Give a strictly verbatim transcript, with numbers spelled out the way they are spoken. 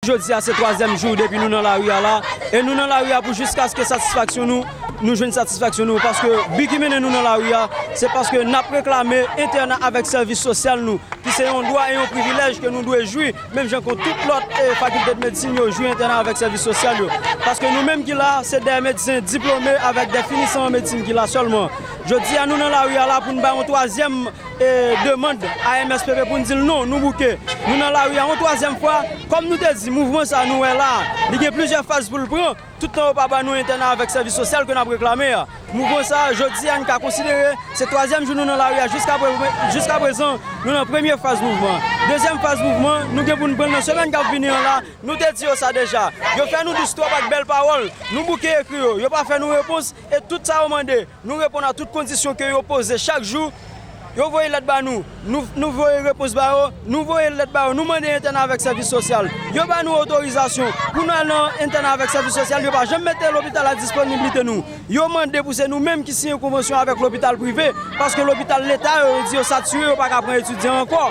Jodi a se twazyèm jou depi nou nan lari a la, e nou nan lari a pou jiskaske satisfaksyon nou, nou jwenn satisfaksyon nou, paske bi ki mennen nou nan lari a, se paske n ap reklame entèna avèk sèvis sosyal nou, ki se yon dwa e yon privilèj ke nou dwe jwi, menm jan kon tout lòt, eh, fakilte de medsin yo jwi entèna avèk sèvis sosyal yo. Paske nou menm ki la, se de medsen diplome avèk de finisan an medsin ki la sèlman. Jodi a, nou nan lari a la pou n bay yon twazyèm, eh, demann A M S P P pou n di l non, nou bouke. Nou nan lari a yon twazyèm fwa, kòm nou te di, mouvman sa nou wè la, li gen plizyè faz pou l pran. Tout tan yo pa ban nou entèna avèk sèvis sosyal ke n ap reklame a. Mouvman sa a, jodi a, n ka konsidere se twazyèm jou nou nan lari a jiska pre-, jiska prezan, nou nan premye faz mouvman. Dezyèm faz mouvman, nou gen pou n pran l nan semèn k ap vini an la. Nou te di yo sa deja. Yo fè nou dous twòp ak bèl pawòl. Nou bouke ekri yo. Yo pa fè nou repons. E tout sa yo mande, nou reponn a tout kondisyon ke yo poze chak jou. Yo voye lèt ba nou. Nou, nou voye repons ba yo. Nou voye lèt ba yo. Nou mande entèna avèk sèvis sosyal. Yo ba nou otorizasyon pou nou al nan entèna avèk sèvis sosyal. Yo pa janm mete lopital a disponiblite nou. Yo mande pou se nou menm ki siyen konvansyon avèk lopital prive, paske lopital leta yo, yo di yo satire, yo pa ka pran etidyan ankò.